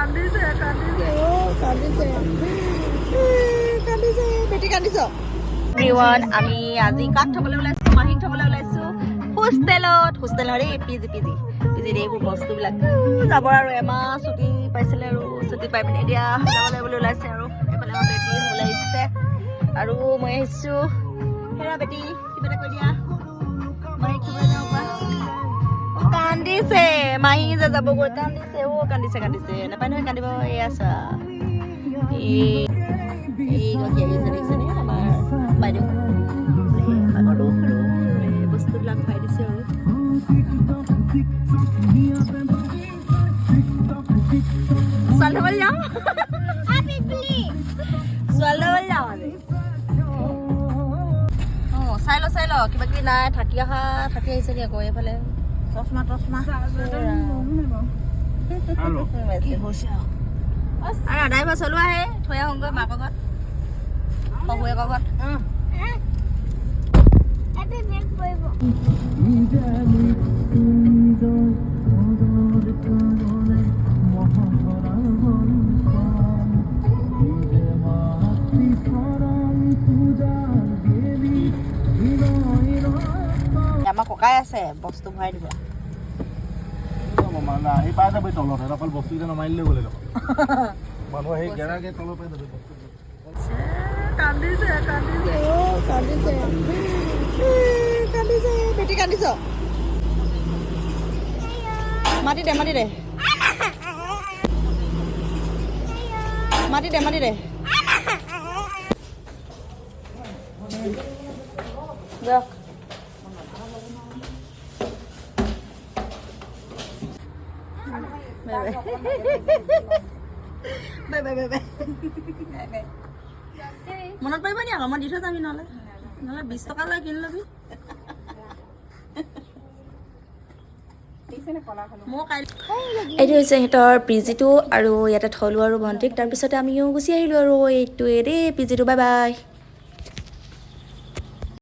কান্দিছে, কান্দিছে, অ কান্দিছে, কান্দিছে বেটি, কান্দিছ। এভৰিৱান, আমি আজি কাক থবলৈ ওলাইছো? মাহীক থবলৈ ওলাইছো হোষ্টেলত। হোষ্টেলত এই পিজি, পিজি, পিজিত এইবোৰ বস্তুবিলাক যাব আৰু এমাহ ছুটি পাইছিলে আৰু ছুটি পাই পিনে এতিয়া যাবলৈ বুলি ওলাইছে। আৰু এইফালে আমাৰ বেটি ওলাইছে আৰু মই আহিছো। হেৰা বেটি, কিবা এটা কৈ দিয়া। মাহীক থবলৈ যাওঁ কোৱা। অ, কান্দিছে, মাহী যে যাবগৈ, কান্দিছে। অ কান্দিছে, কান্দিছে, নাপায় নহয় কান্দিব। এয়া চোৱা, এই এইগৰাকী আহিছে, দেখিছেনে? আমাৰ বাইদেউ আৰু আৰু বস্তুবিলাক খুৱাই দিছে। আৰু ছোৱালী থবলৈ যাওঁ, ছোৱালী থবলৈ যাওঁ আজি। অঁ, চাই ল, চাই ল, কিবা কিবি নাই থাকি অহা, থাকি আহিছে নি আকৌ এইফালে? চশমা তচমা। কি হৈছে আৰু? ড্ৰাইভাৰ চলোৱা, হে থৈ আহোঁগৈ মাকৰ ঘৰত, শহুৱেকৰ ঘৰত। আমাৰ ককাই আছে, বস্তু ভৰাই দিব। মানুহ আহি পাই যাবি তলত, অকল বস্তুকেইটা নমাই দিলে গ'লে দেখোন। মানুহ আহি গেৰাকে তলত পাই যাবি বস্তু। কান্দিছে, কান্দিছে, অ কান্দিছে, কান্দিছে বেটি, কান্দিছ। মাতি দে, মাতি দে, মাতি দে, মাতি দে। যাওক। Bye bye, bye bye, bye bye. মনত পৰিব নি আকৌ? মই দি থৈ যামহি নহ'লে। নহ'লে 20 টকা লৈ কিনি ল'বি। মই কাইলৈ এইটো হৈছে সিহঁতৰ পিজিটো আৰু ইয়াতে থলোঁ আৰু ভণ্টিক। তাৰপিছতে আমিও গুচি আহিলোঁ আৰু এইটোৱে দেই পিজিটো। Bye bye.